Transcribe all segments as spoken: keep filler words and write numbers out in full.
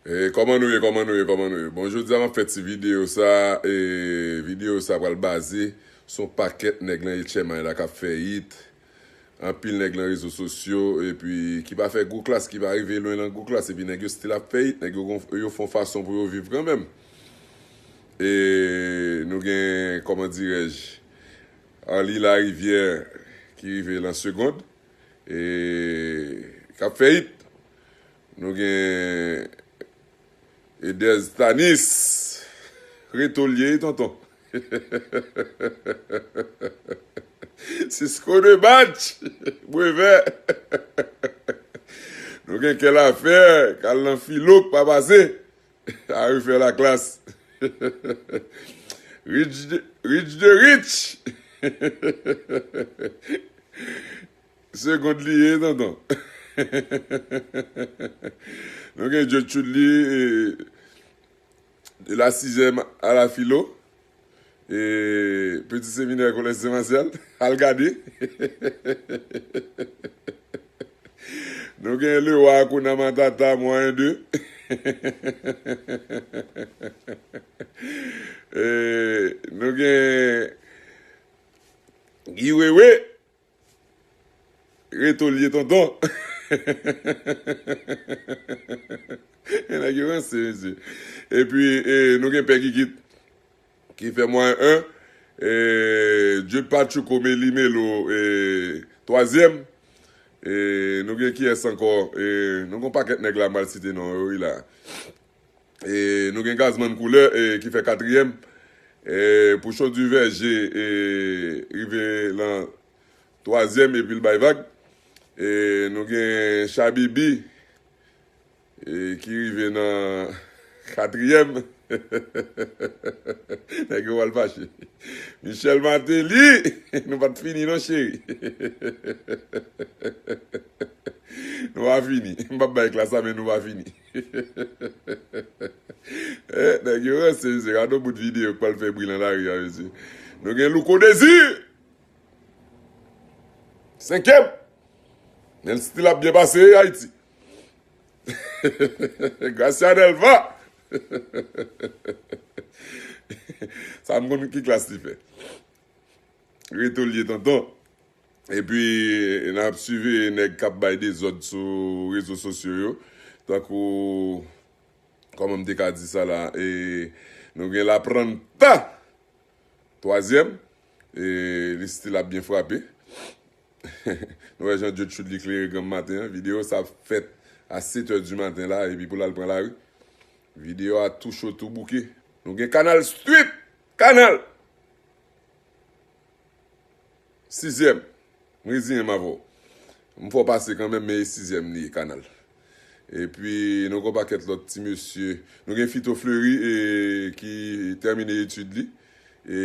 E, kòman nou ye, kòman nou ye, kòman nou ye? Bon, jodi a m ap fè ti videyo sa, e, videyo sa pral baze sou yon pakèt nèg nan H M I la k ap fè hit. Anpil nèg nan rezo sosyo, epi ki pa fè gwo klas, ki pa rive lwen nan gwo klas, epi nèg yo still ap fè hit, nèg yo gon, yo fè yon fason pou yo viv kanmenm. E nou gen, kòman dirèj, Arly Larivière ki rive lan segond, e k ap fè hit. Nou gen Edez Tanis, Reto l ye, tonton. Cisco de Batch, Brevè. Nou gen Kè Lafè, k al nan filo, k pa pase. A refè laklas. Rich de, Rich de Rich. Segond li ye, tonton. Nou gen Djo Tchoudli, e, de la sizyèm a la filo, e, Peti Seminè Kolèj Sen Masyal, al gade. Nou gen Lewa Akouna Matata, mwayen de. E, nou gen Guy Wewe, Reto l ye, tonton. Nèg yo ranse, mesye. Epi, e, nou gen Pè Kikit ki fè mwayen en. E, Jude Pachuco, Meli Melo, e, twazyèm. E, nou gen kiyès ankò? E, nou gen yon pakèt nèg la, m pral site non yo, wi, la. E, nou gen Gazman Koulè, e, ki fè katriyèm. E, Pouchon Divèje, e, rive lan twazyèm epi l bay vag. E, nou gen Chabibi, e, ki rive nan katriyèm. Nèg yo pral fache. Michel Martelly, nou pa t fini non, cheri. Nou pa fini. M p ap bay klas la, men nou pa fini. Eh, nèg yo ranse, mesye. Gade yon bout videyo k pral fè bri lan lari a, mesye. Nou gen Louko Désir. Senkyèm. Men l still ap byen pase, Ayiti. Gracia Delva. Sa m konn ki klas li fè. Reto l ye, tonton. Epi, n ap siveye nèg k ap bay dezòd sou rezo sosyo yo. Tankou, kòman m te ka di sa la, e, nou gen Lapranta, twazyèm, e, li still ap byen frape. Nou wè jan Djo Tchoudli klere granm maten an. Videyo sa fèt a sèt è di maten la, epi pou l al pran lari. Videyo a tou cho, tou bouke. Nou gen Kanal Street! Kanal! Sizyèm. M reziyen m avè w. M fè w pase kanmenm, men e sizyèm li ye, Kanal. Epi, nou gen yon pakèt lòt ti mesye. Nou gen Fito Fleury, e, ki tèmine etid li. E,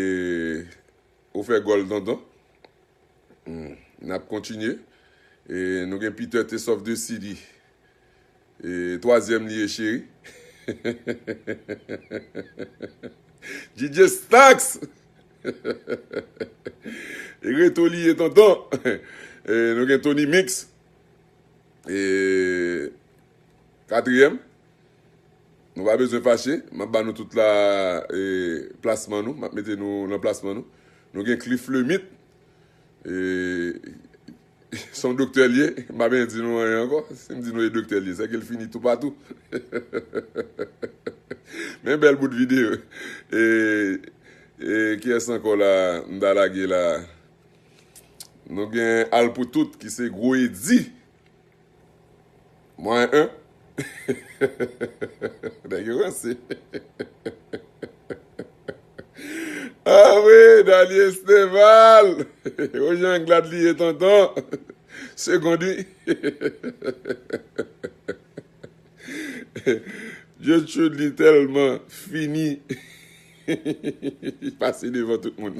ou fè gòl, tonton. Hmm, n ap kontinye. E, nou gen Peter Tesoff de City. E, twazyèm li ye, cheri. D J Stax. E, Reto li ye, tonton. E, nou gen Tony Mix. E, katriyèm. Nou pa bezwen fache. M ap ba nou tout la, e, plasman nou. M ap mete nou nan plasman nou. Nou gen Cliff Lemit. E, se yon doktè l ye. M pa bezwen di nou anyen ankò. Si m di nou e doktè l ye, sèke l fini toupatou. Men bèl bout videyo. E, e, kiyès ankò la m ta lage la? Nou gen Al pou tout, ki se Gwo Edi. Mwen, en. Nèg yo ranse. Ah wi, Dali Esteval. O jan glad li ye, tonton. Segond, wi. Djo Tchoudli tèlman fini. Li pase devan tout moun.